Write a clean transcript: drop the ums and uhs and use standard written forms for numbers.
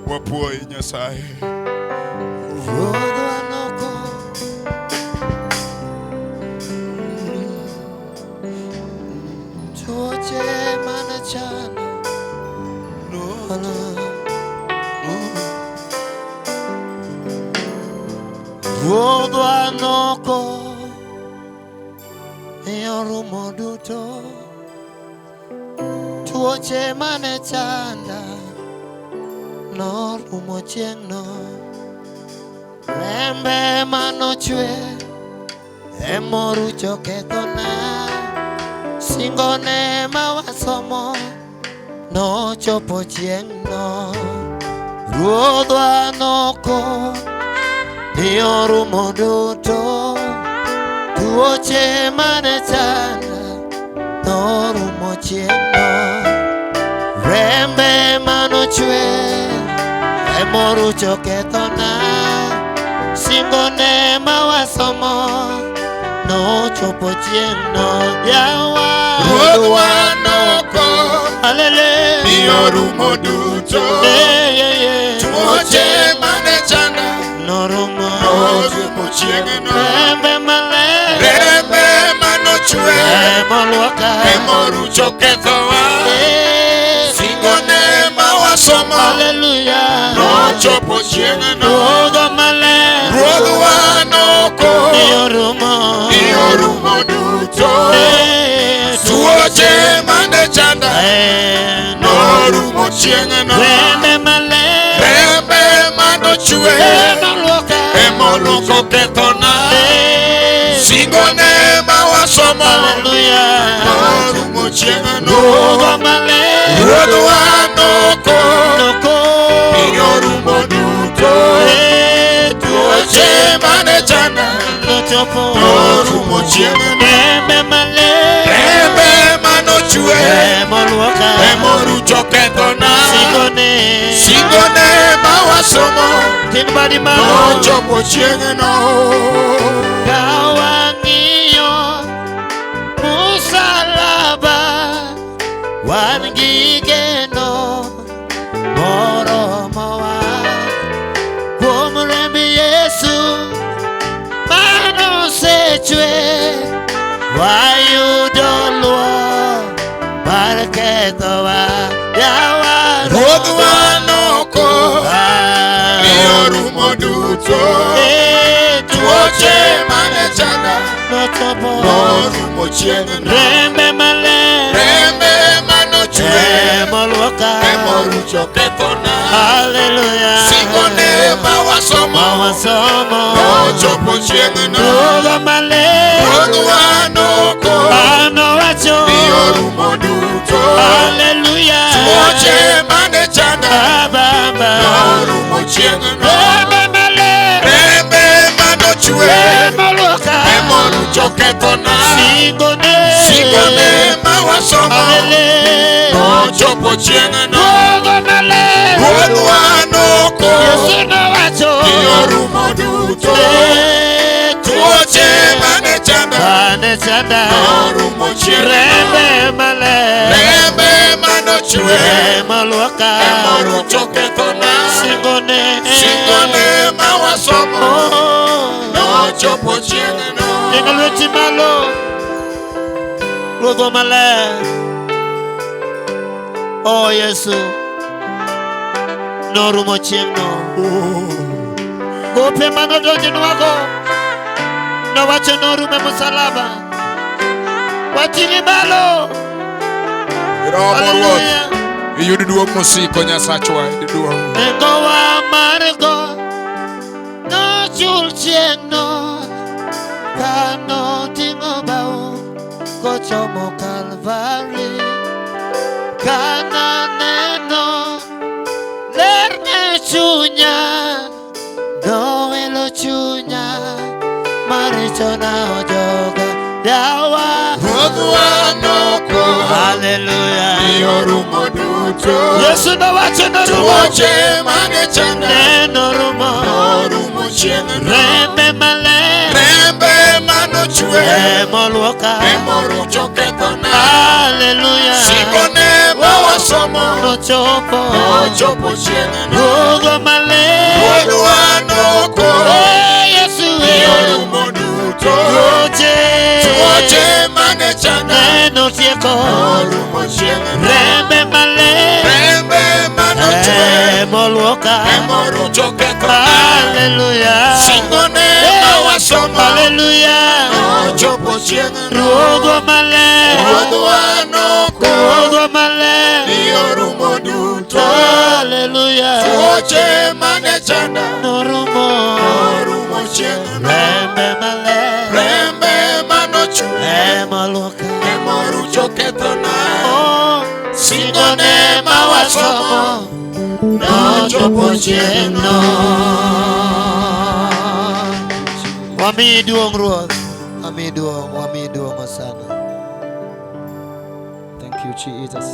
Wapuoyi Nyasaye. Ruodhwa noko. Tuoche mane chando No. Ruodhwa noko orumo duto. Tuoche mane chanda norumo chieng'no. Rembe manochwe emorucho kethona. Singone mawasomo nochopo chieng'no. Ruodhwa noko ni orumo duto. Tuoche mane chanda norumo chieng'no. Rembe manochwe emorucho kethona. Singone mawasomo nochopo chieng'no. Yawa Ruodhwa noko Alele. ni orumo duto. Eh, yeah, yeah. Tuoche mane chanda Norumo. norumo chieng'no. Rembe maler. Rembe manochwe Emoluoka. emorucho kethowa. Eh, Singone mawasomo Hallelujah. nochopo chieng'no. Ruodhwa maler. Ruodhwa noko Ni orumo. ni orumo duto. Eh, Tuoche mane chanda Eh, norumo chieng'no. Rembe maler. Rembe manochwe Emoluoka. emoluoko kethona. Eh, Singone mawasomo Hallelujah. norumo chieng'no. Ruodhwa maler. Ruodhwa noko Noko. ni orumo duto. Eh, Tuoche mane chanda Nochopo. norumo chieng'no. Rembe maler. Rembe manochwe Emoluoka. emorucho kethona. Singone. Singone mawasomo Ting badi malo. nochopo chieng'no. Ka wang'iyo musalaba, wan gi geno moromowa kuom remb Yesu manosechwe, wayudo luor mar kethowa. Yawa Ruodhwa noko ni orumo duto. Eh, Tuoche mane chanda nochopo norumo chieng'no. rembe maler Rembe manochwe emoluoka emorucho kethona. Hallelujah. Singone mawasomo Mawasomo. nochopo chieng'no. Ruodhwa maler. Ruodhwa noko Anowacho. ni orumo duto. Hallelujah. Tuoche mane chanda Baba. norumo chieng'no. Rembe maler. Rembe manochwe Emoluoka. emorucho kethona. Singone. Singone mawasomo Hallelujah. nochopo chieng'no. Ruodhwa maler. Ruodhwa noko Yesu nowacho. ni orumo duto. Eh, Tuoche mane chanda Mane chanda. norumo chieng'no. Rembe maler. Rembe manochwe Emoluoka. emorucho kethona. Singone. Singone mawasomo Oh. nochopo chieng'no. Ting lweti malo. Ruodhwa maler. Oh Yesu. Norumo chieng'no. Gope manodonjonwago. Nowacho norumo e musalaba. Wating'i malo. Romo Ruoth Hallelujah. iyud duong' mosiko Nyasachwa iyud duong'. Nengowa mar go nochul chieng'no kanoting'o bao kochomo Kalvari. Kananeno ler ne chunya noelo chunya marichona ojoga yawa. Ruodhwa noko Hallelujah. ni orumo duto. Yesu nowacho norumo. Tuoche mane chanda Ne norumo. norumo chieng'no. Rembe maler. Rembe manochwe Emoluoka. emorucho kethona. Hallelujah. Singone mawasomo wasomo Nochopo. Nochopo chieng'no. Ruodhwa maler. Ruodhwa noko. Eh, Yesu eh. Orumo duto. Tuoche. Tuoche mane chanda. Neno tieko. Orumo chieng'no. Rembe maler. Rembe manochwer. Emoluoka. Emorucho ketho. Haleluya. Singone ma wasomo. Haleluya. Nochopo chieng'no. Ruodhwa maler. Ruodhwa noko. Ruodhwa maler. Orumo duto. Haleluya. Tuoche mane chanda. Norumo. Orumo chieng'no. Rembe maler. Rembe manochwer. Emoluoka. Emorucho kethona. Oh, Singone ma wasomo. Nochopo chieng'no. Wamiyi duong' Ruoth. Wamiyi duong', wamiyi duong' Hosana. Thank you, Jesus.